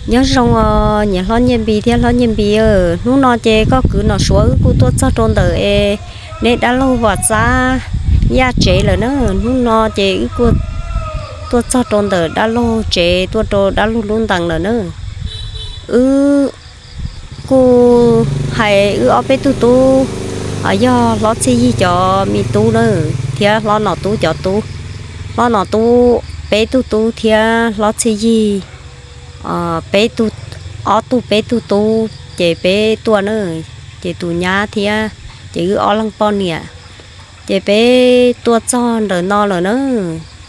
Nyob zoo os niam hlob Nyiaj Npis thiab hlob Nyiaj Npis, hnub no ces koj kwv Nom Suav wb kuj tuaj txog rau ntawm es neb dab laug Vam Xab Yaj tsev lawm na. Hnub no ces wb kuj tuaj txog rau ntawm dab laug tsev, tuaj rau dab laug lub ntees lawm na. Wb kuj hais wb ob peb tug tub, yog hlob Txhiaj Yig cov me tub na, thiab hlob Nom Tub cov tub. Hlob Nom Tub peb tug tub thiab hlob Txhiaj Yig peb tug, ob tug peb tug tub ces peb tuaj na, ces tus nyab thiab, ces wb ob leeg poj niam. Ces peb tuaj txog ntawm no lawm na.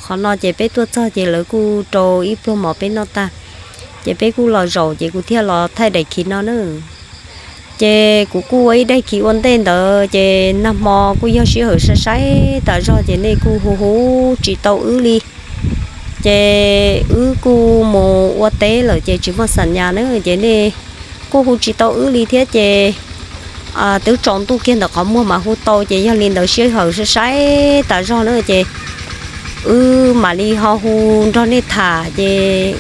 Qhov no ces peb tuaj txog ces lawv kuj rau ib pluag mov peb noj tag, ces peb kuj los zaum ces kuv thiaj los thaij daim khiv no na. Ces kuv kuj ua ib daim khiv ua ntej ntawd ces nag hmo kuj yog sij hawm sai sai tas zog ces nej kuj hu hu tsis tau wb li. Ces wb kuj mus ua teb lawm ces tsis muaj xam nyas na, ces nej kuj hu tsis tau wb li thiab ces twb tsaus ntuj kiag ntawm qhov muag mas hu tau, ces yog li ntawd sij hawm sai sai tas zog na ces wb mam li ho hu nrog nej tham. Ces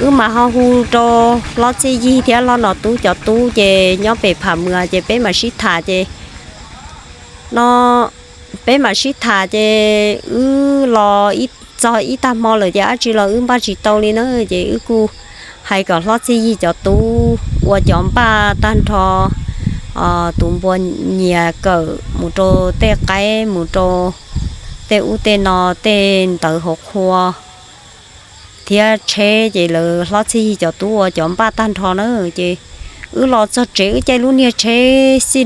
wb mam ho hu rau hlob Txhiaj Yig thiab hlob Nom Tub cov tub ces nyob pem Pham Mwas ces peb mam sib tham ces no, peb mam sib tham ces wb los txog ib tag hmo lawm ces dab tsi los wb npaj tsis tau li na. Ces wb kuj hais kom hlob Txhiaj Yig cov tub ua cov npaj tag nrho, tus npua nyias kawm mus rau tej qaib, mus rau tej ub tej no, tej ntawv hauv qhua thiab tsheb, ces lawv hlob Txhiaj Yig cov tub ua cov npaj tag nrho na. Ces wb los txog tsev wb caij lub niag tsheb xij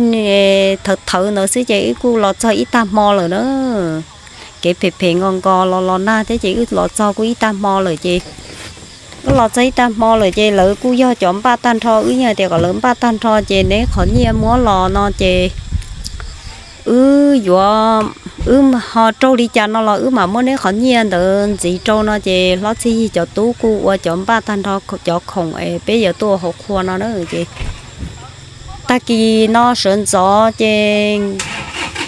thawv thawv ntawd xwb ces wb kuj los txog ib tag hmo lawm na. Kev phem phem nko nko los los nag thiab ces wb los txog kuj ib tag hmo lawm ces wb los txog ib tag hmo lawm ces lawv kuj yog cov npaj tag nrho, wb yeej hais tias kom lawv npaj tag nrho ces neb qhov nyiaj muab los no ces wb yuav, wb ho raug li cas no los wb mam muab neb qhov nyiaj ntawd ntxiv rau no ces hlob Txhiaj Yig cov tub kuj ua cov npaj tag nrho cov khoom es peb yuav tuaj hauv qhua no na. Ces tag kis no sawv ntxov ces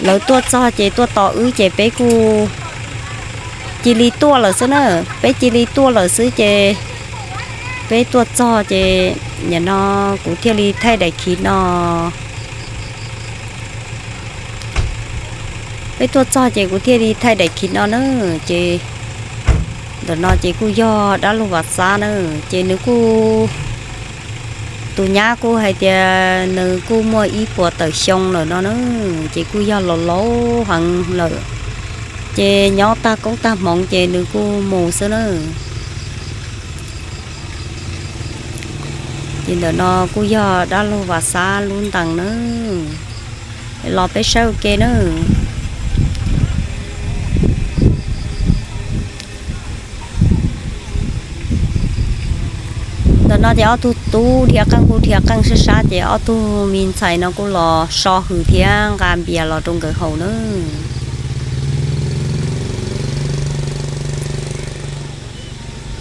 lawv tuaj txog ces tuaj tos wb ces peb kuj cia li tuaj lawm xwb na. Peb cia li tuaj lawm xwb ces peb tuaj txog ces nim no kuv thiaj li thaij daim khiv no. Peb tuaj txog ces kuv thiaj li thaij daim khiv no na. Ces ntawm no ces kuj yog dab laug Vam Xab na, ces nws kuj, tus nyab kuj hais tias nws kuj muaj ib puas tawm xyoo lawm no na, ces kuj yog laus laus heev lawm, ces nyob tag koob tag hmoov ces nws kuj mus xwb na. Ces ntawm no kuj yog dab laug Vam Xab lub ntees na, los peb saib ua ke na. Ntawm no ces ob tug tub dhia qeej kuj dhia qeej sab sab ces ob tug me ntxhais no kuj los so hws thiab nqa npias los rau nkawd haus na.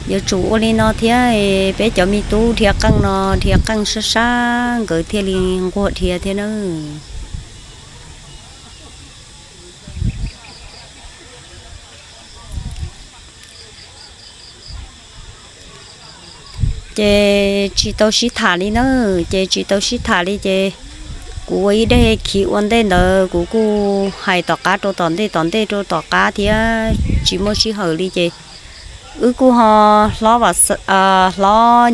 Yuav tsum ua li no thiab, peb cov me tub dhia qeej no dhia qeej sab sab nkawd thiaj li nquag dhia thiab na. Ces tsis tau sib tham li na, ces tsis tau sib tham li ces kuv ua ib daim khiv ua ntej ntawd kuv kuj hais tom qab rau tom ntej tom ntej rau tom qab thiab tsis muaj sij hawm li ces wb kuj ho, hlob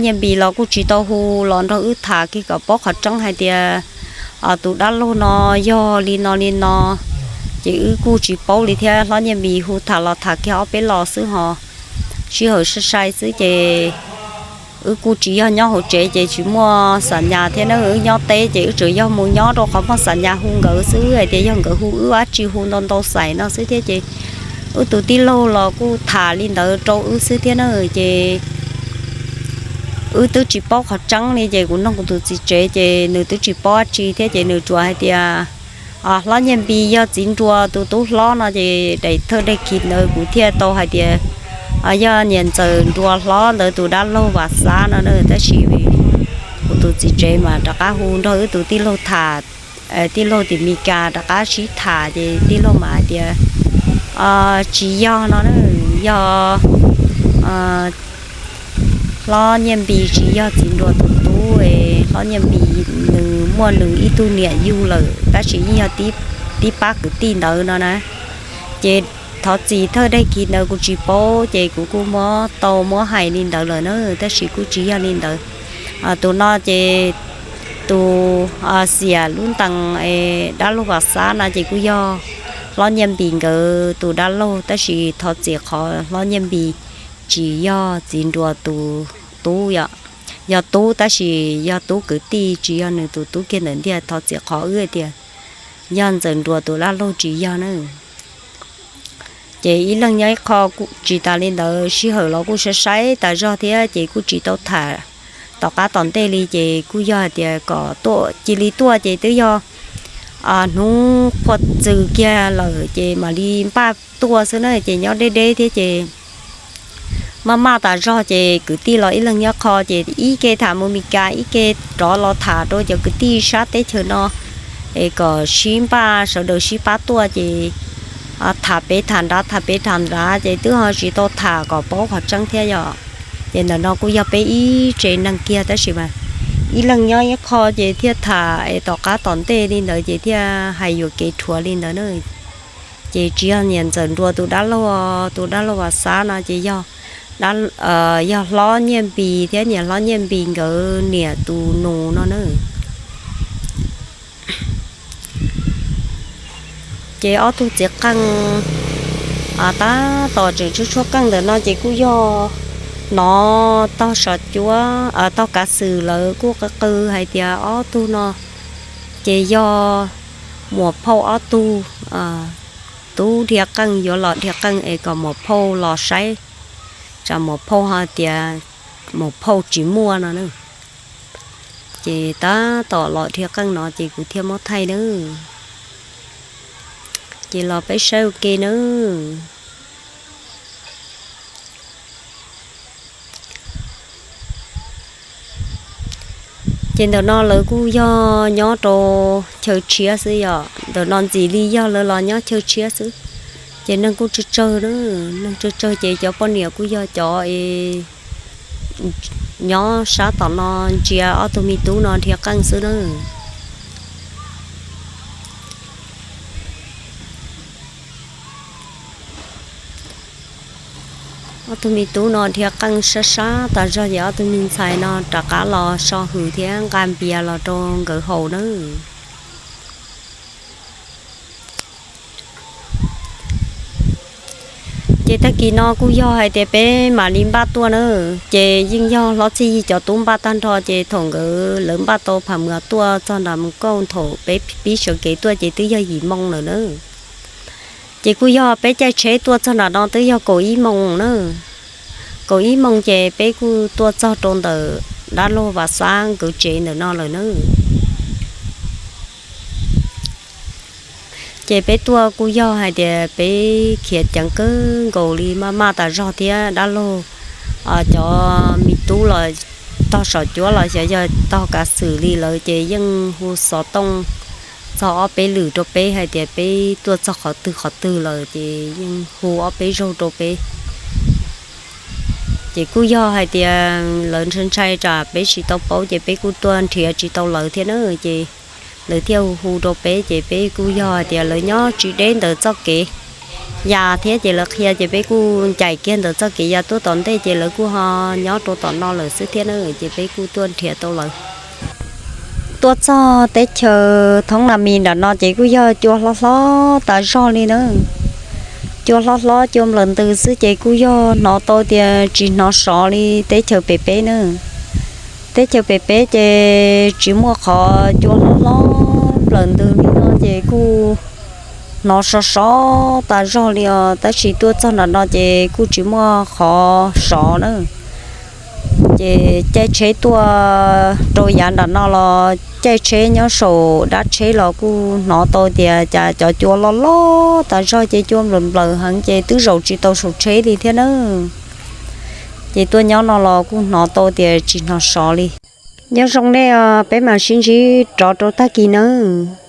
Nyiaj Npis los kuj tsis tau hu los nrog wb tham kiag kom paub qhov tseeb hais tias tus dab laug no yog li no li no, ces wb kuj tsis paub li thiab. Hlob Nyiaj Npis hu tham los tham kiag ob peb los xwb ho sij hawm sai sai xwb ces wb kuj tsis yog nyob hauv tsev ces tsis muaj xam nyas thiab na. Wb nyob teb ces wb tseem yog mus nyob rau qhov muaj xam nyas hu nkawd xwb hais tias yog nkawd hu wb dab tsi hu ntau ntau xais no xwb thiab ces wb tus tij laug los kuj tham li ntawd rau wb xwb thiab na. Ces wb twb tsis paub qhov tseeb li ces kuv nug kuv tus txiv tsev ces nws twb tsis paub dab tsi thiab ces nws tsuas hais tias hlob Nyiaj Npis yog txiv nruas tus tub hlob no ces daim thawj daim khiv ntawd kuv thiaj tau hais tias yog niam ntxawm nruas hlob ntawd tus dab laug Vam Xab no na. Tab sis kuv tus txiv tsev mas rov qab hu nrog wb tus tij laug tham, tij laug tim Mes Kas rov qab sib tham ces tij laug mas hais tias tsis yog no na, yog Hlob Nyiaj Npis tsis yog Txiv Nruas tus tub, Hlob Nyiaj Npis nws muaj nws ib tug niam yug lawm tab sis yeej yog tib pab kwv tij ntawd no na. Ces thov txim thawj daim kis ntawd kuv tsis paub ces kuv kuj muab tau muab hais li ntawd lawm na, tab sis kuj tsis yog li ntawd. Tus no ces tus xiam lub ntees dab laug Vam Xab no ces kuj yog Hlob Nyiaj Npis nkawd tus dab laug, tab sis thov txim qhov Hlob Nyiaj Npis tsis yog Txiv Nruas tus tub yom. Yog tub tab sis yog tub kwv tij tsis yog nws tus tub kiag ntawm ntiag, thov txim qhov wb tias yog Ntxawm Nruas tus dab laug tsis yog na. Ces ib leeg nyob ib qho, tsis tas li ntawd sij hawm los kuj saib saib tas zog thiab ces kuj tsis tau tham tom qab tom ntej li ces kuj yog hais tias kom tuaj cia li tuaj ces twb yog hnub qhua txws kiag lawm ces mam li npaj tuaj xwb na, ces nyob deb deb thiab ces maj maj tas zog ces kwv tij los ib leeg nyob qho ces ib ke tham mus Mes Kas ib ke rov los tham rau cov kwv tij sab teb chaws no es kom sib npaj sawv daws sib pab tuaj ces tham pem tham nrad tham pem tham nrad ces twb ho tsis tau tham kom paub qhov tseeb thiab yom. Ces ntawm no kuj yog peb ib tsev neeg kiag tab sis mas ib leeg nyob ib qho ces thiaj tham es tom qab tom ntej li ntawd ces thiaj hais yuam kev rhuav li ntawd na. Ces tsis yog niam Ntxawm Nruas tus dab laug, tus dab laug Vam Xab no ces yog Hlob Nyiaj Npis thiab niam Hlob Nyiaj Npis nkawd niam tus nus no na. Ces ob tug txiv qeej tab tom tseem tshuab tshuab qeej ntawm no ces kuj yog hnov tog sov cuab tog kav xwm lawv kuj qw qw hais tias ob tug no ces yog muam phauj ob tug tub dhia qeej yuav los dhia qeej es kom muam phauj los saib, tsam muam phauj ho tias muam phauj tsis muaj no na. Ces tab tom los dhia qeej no ces kuv thiaj muab thaij na. Ces los peb saib ua ke nawb. Ces ntawm no lawv kuj yog nyob rau chaw tshiab xwb yom, ntawm no ntxim li yog lawv los nyob chaw tshiab xwb. Ces neeg kuj tsawg tsawg na, neeg tsawg tsawg ces cov poj niam kuj yog cov es nyob sab tom no ntsia ob tug me tub no dhia qeej xwb na. Ob tug me tub no dhia qeej sab sab tas zog ces ob tug me ntxhais no rov qab los so hws thiab nqa npias los rau nkawd haus nawb. Ces tag kis no kuj yog hais tias peb mam li npaj tuaj na, ces yeej yog Hlob Txhiaj Yig cov tub npaj tag nrho ces thaum nkawd lawv npaj tau pham mws tuaj txog nram Mus Kauj thaum peb pib sawv kev tuaj ces twb yog yim moo lawm na. Ces kuj yog peb caij tsheb tuaj txog nram no twb yog kaum ib moo na. Kaum ib moo ces peb kuj tuaj txog rau ntawm dab laug Vam Xab nkawd tsev ntawm no lawm na. Ces peb tuaj kuj yog hais tias peb khiav ceev kawg nkaus li maj maj tas zog thiab dab laug cov me tub los tog saum cuab los xyov yog tog kav xwm li lawm ces yeej hu xov tooj txog ob peb lwm rau peb hais tias peb tuaj txog qhov twg qhov twg lawm ces yeej hu ob peb zaug rau peb. Ces kuj yog hais tias lawv ntshai ntshai tsam peb tsis tau paub ces peb kuj tuaj nrhiav tsis tau lawv thiab na. Ces lawv thiaj hu hu rau peb ces peb kuj yog hais tias lawv nyob tsis deb ntawm txoj kev ya thiab ces lawv qhia ces peb kuj ncaim kiag ntawm txoj kev ya tuaj tom ntej ces lawv kuj ho nyob rau tom no lawm xwb thiab na, ces peb kuj tuaj nrhiav tau lawv. Tuaj txog teb chaws Thoob Nas Mis nram no ces kuj yog cua hlob hlob tas zog li na. Cua hlob hlob cua nplawm ntws xwb ces kuj yog hnov tau tias tsis hnov sov li teb chaws pem peb na. Teb chaws pem peb ces tsis muaj qhov cua hlob hlob nplawm ntws li no ces kuj hnov sov sov tas zog li os, tab sis tuaj txog nram no ces kuj tsis muaj qhov sov na. Ces caij tsheb tuaj rau yav nram no los caij tsheb nyob saum dab tsheb los kuj hnov tau tias cas cov cua loj loj tas zog ces cua nplawm nplawm heev ces twb zaum tsis tau saum tsheb li thiab na. Ces tuaj nyob no los kuj hnov tau tias tsis hnov sov li. Nyob zoo nej, peb mam sib ntsib rov rau tag kis nawb.